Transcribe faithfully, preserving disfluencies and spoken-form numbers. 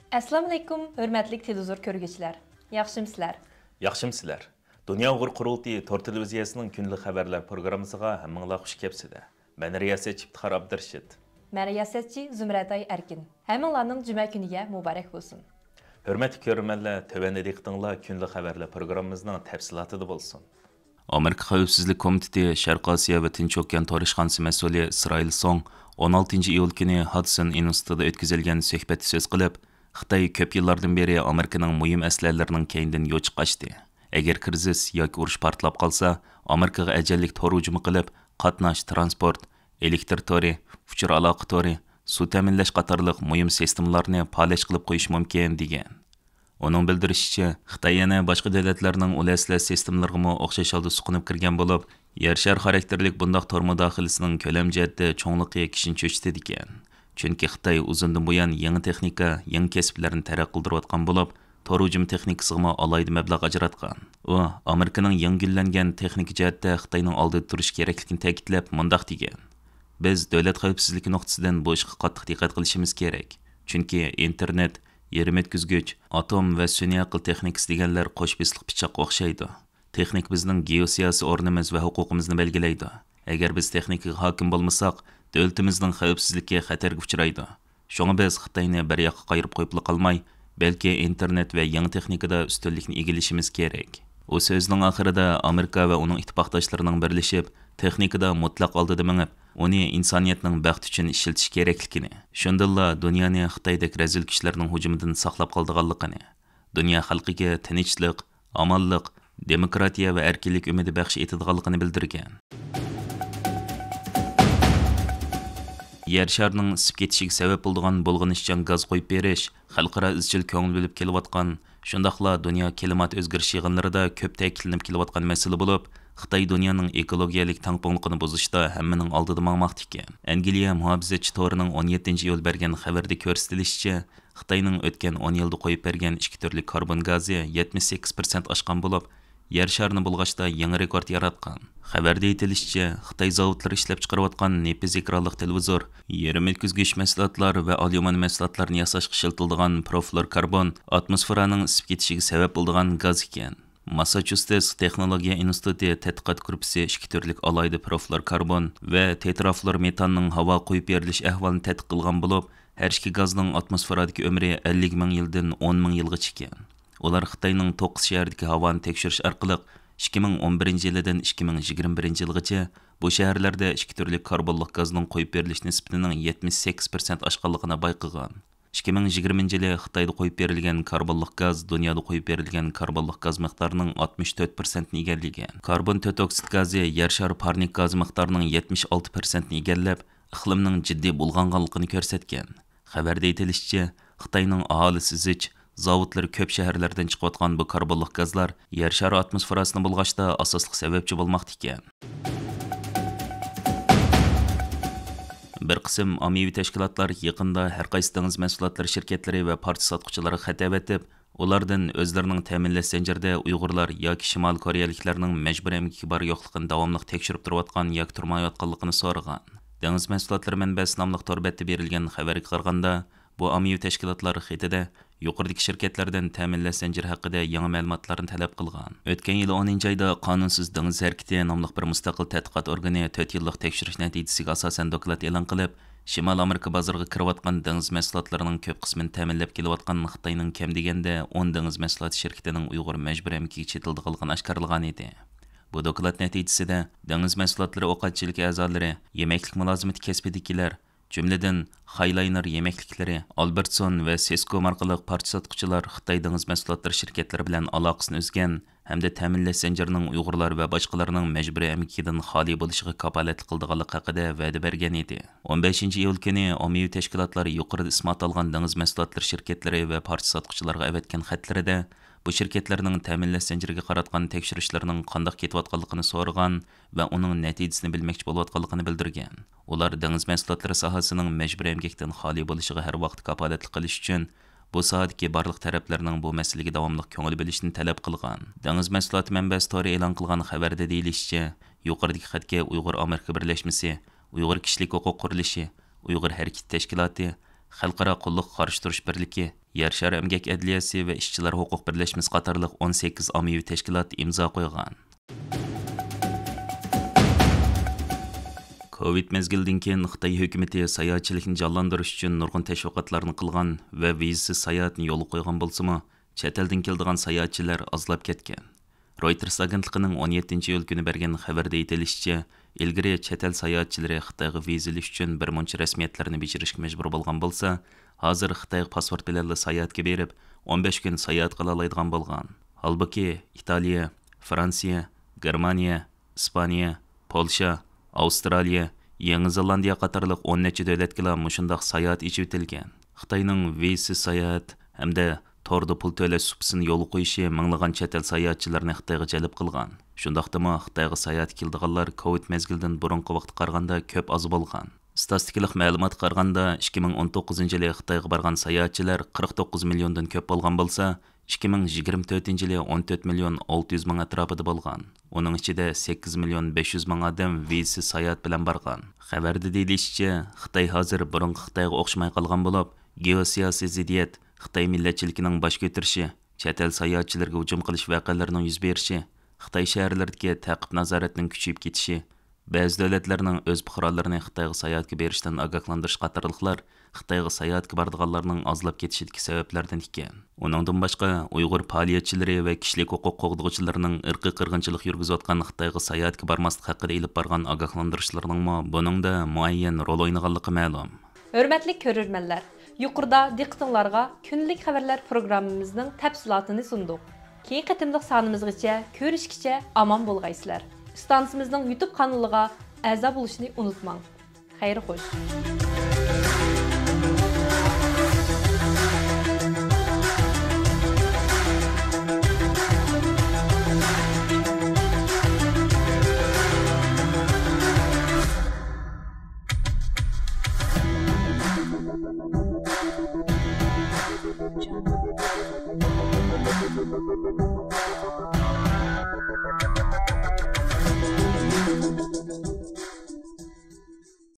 ئەسسالامۇئەلەيكۇم، ھۆرمەتلىك تېلېۋىزور كۆرگۈچىلەر. ياخشىمۇسىلەر؟ ياخشىمۇسىلەر؟ دۇنيا ئۇيغۇر قۇرۇلتىيى تور تېلېۋىزىيەسىنىڭ كۈندىلىك خەۋەرلەر پروگراممىسىغا ھەممىڭلار خۇش كەپسىلەر. مەن رىياسەتچى ئىپتىخار ئابدۇرېشىت. مەن رىياسەتچى زۇمرەتئاي ئەركىن. ھەممىڭلارنىڭ جۈمە كۈنىگە مۇبارەك بولسۇن. ھۆرمەتلىك كۆرۈرمەنلەر، تۆۋەندە دىققىتىڭلار كۈندىلىك خەۋەرلەر پروگراممىمىزنىڭ تەپسىلاتىدا بولسۇن. ئامېرىكا خەۋپسىزلىك كومىتېتى شەرقىي ئاسىيا ۋە تىنچ ئوكيان تور ئىشخانىسى مەسئۇلى ئىسرائىل سوڭ ئون ئالتىنچى ئىيۇل كۈنى ھادسون ئىنستىتۇتىدا ئۆتكۈزۈلگەن سۆھبەتتە سۆز قىلىپ، خىتاي كۆپ يىللاردىن بېرى ئامېرىكىنىڭ مۇھىم ئەسلىھەلىرىنىڭ كەينىدىن يوچۇق ئاچتى. ئەگەر كىرىزىس ياكى ئۇرۇش پارتلاپ قالسا، ئامېرىكىغا ئەجەللىك تور ھۇجۇمى قىلىپ، قاتناش، تىرانسپورت، ئېلېكتر تورى، ئۇچۇر ئالاقە تورى، سۇ تەمىنلەش قاتارلىق مۇھىم سىستېمىلارنى پالەچ قىلىپ قويۇشى مۇمكىن، دېگەن. ئۇنىڭ بىلدۈرۈشىچە، خىتاي يەنە باشقا دۆلەتلەرنىڭ ئۇل ئەسلىھە سىستېمىلىرىغىمۇ ئوخشاش ھالدا سۇقۇنۇپ كىرگەن بولۇپ، يەر شارى خاراكتېرلىك بۇنداق تور مۇداخىلىسىنىڭ كۆلەم جەھەتتە چوڭلۇقى كىشىنى چۆچۈتىدىكەن. چۈنكى خىتاي ئۇزۇندىن بۇيان يېڭى تېخنىكا، يېڭى كەسىپلەرنى تەرەققىي قىلدۇرۇۋاتقان بولۇپ، تور ھۇجۇم تېخنىكىسىغىمۇ ئالاھىدە مەبلەغ ئاجراتقان. ئۇ ئامېرىكىنىڭ يېڭى گۈللەنگەن تېخنىكا جەھەتتە خىتاينىڭ ئالدىدا تۇرۇشى كېرەكلىكىنى تەكىتلەپ، مۇنداق دېگەن: بىز دۆلەت خەۋپسىزلىكى نۇقتىسىدىن بۇ ئىشقا قاتتىق دىققەت قىلىشىمىز كېرەك. چۈنكى ئىنتېرنېت، يېرىم ئۆتكۈزگۈچ، ئاتوم ۋە سۈنئىي ئەقىل تېخنىكىسى دېگەنلەر قوش بېسىقلىق پىچاققا ئوخشايدۇ. تېخنىكا بىزنىڭ گېئوسىياسىي ئورنىمىز ۋە ھوقۇقىمىزنى بەلگىلەيدۇ. ئەگەر بىز تېخنىكىگە ھاكىم بولمىساق، دۆلىتىمىزنىڭ خەۋپسىزلىكى خەتەرگە ئۇچرايدۇ. شۇڭا بىز خىتاينى بىر ياققا قايرىپ قويۇپلا قالماي، بەلكى ئىنتېرنېت ۋە يېڭى تېخنىكىدا ئۈستۈنلۈكنى ئىگىلىشىمىز كېرەك. ئۇ سۆزىنىڭ ئاخىرىدا ئامېرىكا ۋە ئۇنىڭ ئىتتىپاقداشلىرىنىڭ بىرلىشىپ، تېخنىكىدا مۇتلەق ئالدىدا مېڭىپ، ئۇنى ئىنسانىيەتنىڭ بەختى ئۈچۈن ئىشلىتىش كېرەكلىكىنى، شۇندىنلا دۇنيانى خىتايدەك رەزىل كۈچلەرنىڭ ھۇجۇمىدىن ساقلاپ قالىدىغانلىقىنى، دۇنيا خەلقىگە تىنچلىق، ئامانلىق، دېموكراتىيە ۋە ئەركىنلىك ئۈمىدى بەخش ئېتىدىغانلىقىنى بىلدۈرگەن. يەر شارىنىڭ ئىسسىپ كېتىشىگە سەۋەب بولىدىغان بۇلغىنىشچان گاز قويۇپ بېرىش خەلقئارا ئىزچىل كۆڭۈل بۆلۈپ كېلىۋاتقان، شۇنداقلا دۇنيا كىلىمات ئۆزگىرىش يىغىنلىرىدا كۆپ تەكىتلىنىپ كېلىۋاتقان مەسىلە بولۇپ، خىتاي دۇنيانىڭ ئېكولوگىيەلىك تەڭپۇڭلۇقىنى بۇزۇشتا ھەممىنىڭ ئالدىدا ماڭماقتا ئىكەن. ئەنگلىيە مۇھاپىزەتچى تورىنىڭ ئون يەتتىنچى ئىيۇل بەرگەن خەۋىرىدە كۆرسىتىلىشىچە، خىتاينىڭ ئۆتكەن ئون يىلدا قويۇپ بەرگەن ئىككى تۈرلۈك كاربون گازى يەتمىش سەككىز پىرسەنت ئاشقان بولۇپ، يەر شارىنى بۇلغاشتا يېڭى رېكورت ياراتقان. خەۋەردە ئېيتىلىشىچە، خىتاي زاۋۇتلىرى ئىشلەپچىقىرىۋاتقان نېپىز ئېكرانلىق تېلېۋىزور، يېرىم ئۆتكۈزگۈچ مەھسۇلاتلار ۋە ئاليۇمىن مەھسۇلاتلارنى ياساشقا ئىشلىتىلىدىغان پروفلوركاربون ئاتموسفېرانىڭ ئىسسىپ كېتىشىگە سەۋەب بولىدىغان گاز ئىكەن. ماسساچۇسېتس تېخنولوگىيە ئىنستىتۇتى تەتقىقات گۇرۇپپىسى ئىككى تۈرلۈك ئالاھىدە پروفلوركاربون ۋە تېترافلورمېتاننىڭ ھاۋا قويۇپ بېرىلىش ئەھۋالىنى تەتقىق قىلغان بولۇپ، ھەر ئىككى گازنىڭ ئاتموسفېرادىكى ئۆمرى ئەللىك مىڭ يىلدىن ئون مىڭ يىلغىچە ئىكەن. ئۇلار خىتاينىڭ توققۇز شەھەردىكى ھاۋانى تەكشۈرۈش ئارقىلىق ئىككى مىڭ ئون بىرىنچى يىلىدىن ئىككى مىڭ يىگىرمە بىرىنچى يىلغىچە بۇ شەھەرلەردە ئىككى تۈرلۈك كاربونلۇق گازنىڭ قويۇپ بېرىلىش نىسبىتىنىڭ يەتمىش سەككىز پىرسەنت ئاشقانلىقىنى بايقىغان. ئىككى مىڭ يىگىرمىنچى يىلى خىتايدا قويۇپ بېرىلگەن كاربونلۇق گاز دۇنيادا قويۇپ بېرىلگەن كاربونلۇق گاز مىقدارىنىڭ ئاتمىش تۆت پىرسەنتىنى ئىگىلىگەن. كاربون تۆت ئوكسىد گازى يەر شارى پارنىك گازى مىقدارىنىڭ يەتمىش ئالتە پىرسەنتىنى ئىگىلەپ، ئىقلىمنىڭ جىددىي بۇلغانغانلىقىنى كۆرسەتكەن. خەۋەردە ئېيتىلىشىچە، خىتاينىڭ ئاھالىسى زىچ، زاۋۇتلىرى كۆپ شەھەرلەردىن چىقىۋاتقان بۇ كاربونلۇق گازلار يەر شارى ئاتموسفېراسىنى بۇلغاشتا ئاساسلىق سەۋەبچى بولماقتا ئىكەن. بىر قىسىم ئاممىۋى تەشكىلاتلار يېقىندا ھەر قايسى دېڭىز مەھسۇلاتلىرى شىركەتلىرى ۋە پارچە ساتقۇچىلارغا خەت ئەۋەتىپ، ئۇلاردىن ئۆزلىرىنىڭ تەمىنلەش زەنجىرىدە ئۇيغۇرلار ياكى شىمالىي كورېيەلىكلەرنىڭ مەجبۇرىي ئەمگىكى بار يوقلۇقىنى داۋاملىق تەكشۈرۈپ تۇرۇۋاتقان ياكى تۇرمايۋاتقانلىقىنى سورىغان. دېڭىز مەھسۇلاتلىرى مەنبەسى ناملىق تور بەتتە بېرىلگەن خەۋەرگە قارىغاندا، بۇ ئاممىۋى تەشكىلاتلار خېتىدە يۇقىرىدىكى شىركەتلەردىن تەمىنلەش زەنجىرى ھەققىدە يېڭى مەلۇماتلارنى تەلەپ قىلغان. ئۆتكەن يىلى ئونىنچى ئايدا قانۇنسىز دېڭىز ھەرىكىتى ناملىق بىر مۇستەقىل تەتقىقات ئورگىنى تۆت يىللىق تەكشۈرۈش نەتىجىسىگە ئاساسەن دوكلات ئېلان قىلىپ، شىمالىي ئامېرىكا بازىرىغا كىرىۋاتقان دېڭىز مەھسۇلاتلىرىنىڭ كۆپ قىسمىنى تەمىنلەپ كېلىۋاتقان خىتاينىڭ كەم دېگەندە ئون دېڭىز مەھسۇلاتى شىركىتىنىڭ ئۇيغۇر مەجبۇرىي ئەمگىكىگە چېتىلىدىغانلىقىنى ئاشكارىلىغانىدى. بۇ دوكلات نەتىجىسىدە، دېڭىز مەھسۇلاتلىرى ئوقەتچىلىكى ئەزالىرى، يېمەكلىك مۇلازىمىتى كەسپىدىكىلەر، جۈملىدىن، خايلاينېر يېمەكلىكلىرى، ئالبېرتسون ۋە سېسكوم ئارقىلىق پارچە ساتقۇچىلار خىتاي دېڭىز مەھسۇلاتلىرى شىركەتلىرى بىلەن ئالاقىسىنى ئۈزگەن ھەمدە تەمىنلەش زەنجىرىنىڭ ئۇيغۇرلار ۋە باشقىلارنىڭ مەجبۇرىي ئەمگىكىدىن خالىي بولۇشىغا كاپالەتلىك قىلىدىغانلىقى ھەققىدە ۋەدە بەرگەن ئىدى. ئون بەشىنچى ئىيۇل كۈنى ئاممىۋى تەشكىلاتلار يۇقىرىدا ئىسپات ئالغان دېڭىز مەھسۇلاتلىرى شىركەتلىرى ۋە پارچە ساتقۇچىلارغا ئەۋەتكەن خەتلىرىدە، بۇ شىركەتلەرنىڭ تەمىنلەش زەنجىرىگە قاراتقان تەكشۈرۈشلىرىنىڭ قانداق كېتىۋاتقانلىقىنى سورىغان ۋە ئۇنىڭ نەتىجىسىنى بىلمەكچى بولۇۋاتقانلىقىنى بىلدۈرگەن. ئۇلار دېڭىز مەھسۇلاتلىرى ساھەسىنىڭ مەجبۇرىي ئەمگەكتىن خالىي بولۇشىغا ھەر ۋاقىت كاپالەتلىك قىلىش ئۈچۈن، بۇ ساھەدىكى بارلىق تەرەپلەرنىڭ بۇ مەسىلىگە داۋاملىق كۆڭۈل بۆلۈشىنى تەلەپ قىلغان. دېڭىز مەھسۇلاتى مەنبەسى تورى ئېلان قىلغان خەۋەردە دېيىلىشىچە، يۇقىرىدىكى خەتكە ئۇيغۇر ئامېرىكا بىرلەشمىسى، ئۇيغۇر كىشىلىك ھوقۇق قۇرۇلۇشى، ئۇيغۇر ھەرىكىتى تەشكىلاتى، خەلقئارا قۇللۇققا قارشى تۇرۇش بىرلىكى، يەر شارى ئەمگەك ئەدلىيەسى ۋە ئىشچىلار ھوقۇق بىرلەشمىسى قاتارلىق ئون سەككىز ئاممىۋى تەشكىلات ئىمزا قويغان. كوۋىد مەزگىلىدىن كېيىن خىتاي ھۆكۈمىتى ساياھەتچىلىكنى جانلاندۇرۇش ئۈچۈن نۇرغۇن تەشۋىقاتلارنى قىلغان ۋە ۋىزىسىز ساياھەتنى يولغا قويغان بولسىمۇ، چەت ئەلدىن كېلىدىغان ساياھەتچىلەر ئازلاپ كەتكەن. رويتېرس ئاگېنتلىقىنىڭ ئون يەتتىنچى ئىيۇل كۈنى بەرگەن خەۋەردە ئېيتىلىشىچە، ئىلگىرى چەت ئەل ساياھەتچىلىرى خىتايغا ۋىزا ئېلىش ئۈچۈن بىر مۇنچە رەسمىيەتلەرنى بېجىرىشكە مەجبۇر بولغان بولسا، ھازىر خىتايغا پاسپورت بىلەنلا ساياھەتكە بېرىپ، ئون بەش كۈن ساياھەت قىلالايدىغان بولغان. ھالبۇكى، ئىتالىيە، فرانسىيە، گېرمانىيە، ئىسپانىيە، پولشا، ئاۋسترالىيە، يېڭى زېلاندىيە قاتارلىق ئون نەچچە دۆلەتكىلا مۇشۇنداق ساياھەت ئېچىۋېتىلگەن. خىتاينىڭ ۋىزىسىز ساياھەت ھەمدە توردا پۇل تۆلەش سۇپىسىنى يولغا قويۇشى مىڭلىغان چەت ئەل ساياھەتچىلىرىنى خىتايغا جەلپ قىلغان. شۇنداقتىمۇ خىتايغا ساياھەتكە كېلىدىغانلار كوۋىد مەزگىلىدىن بۇرۇنقى ۋاقىتقا قارىغاندا كۆپ ئاز بولغان. ئىستاتىستىكىلىق مەلۇماتقا قارىغاندا، ئىككى مىڭ ئون توققۇزىنچى يىلى خىتايغا بارغان ساياھەتچىلەر قىرىق توققۇز مىليوندىن كۆپ بولغان بولسا، ئىككى مىڭ يىگىرمە تۆتىنچى يىلى ئون تۆت مىليون ئالتە يۈز مىڭ ئەتراپىدا بولغان. ئۇنىڭ ئىچىدە سەككىز مىليون بەش يۈز مىڭ ئادەم ۋىزىسىز ساياھەت بىلەن بارغان. خەۋەردە دېيىلىشىچە، خىتاي ھازىر بۇرۇنقى خىتايغا ئوخشىماي قالغان بولۇپ، گېئوسىياسىي زىددىيەت، خىتاي مىللەتچىلىكىنىڭ باش كۆتۈرۈشى، چەت ئەل ساياھەتچىلىرىگە ھۇجۇم قىلىش ۋەقەلىرىنىڭ يۈز بېرىشى، خىتاي شەھەرلىرىدىكى تەقىب نازارەتنىڭ كۈچىيىپ كېتىشى، بەزى دۆلەتلەرنىڭ ئۆز پۇقرالىرىنى خىتايغا ساياھەتكە بېرىشتىن ئاگاھلاندۇرۇش قاتارلىقلار خىتايغا ساياھەتكە بارىدىغانلارنىڭ ئازلاپ كېتىشىدىكى سەۋەبلەردىن ئىكەن. ئۇنىڭدىن باشقا، ئۇيغۇر پائالىيەتچىلىرى ۋە كىشىلىك ھوقۇق قوغدىغۇچىلىرىنىڭ ئىرقىي قىرغىنچىلىق يۈرگۈزۈۋاتقان خىتايغا ساياھەتكە بارماسلىق ھەققىدە ئېلىپ بارغان ئاگاھلاندۇرۇشلىرىنىڭمۇ بۇنىڭدا مۇئەييەن رول ئوينىغانلىقى مەلۇم. ھۆرمەتلىك كۆرۈرمەنلەر، يۇقىرىدا دىققىتىڭلارغا كۈندىلىك خەۋەرلەر پروگراممىمىزنىڭ تەپسىلاتىنى سۇندۇق. كېيىنكى قېتىملىق سانىمىزغىچە، كۆرۈشكىچە ئامان بولغايسىلەر. ئىستانسىمىزنىڭ يۇتۇب قانىلىغا ئەزا بولۇشنى ئۇنتۇماڭ. خەير خوش.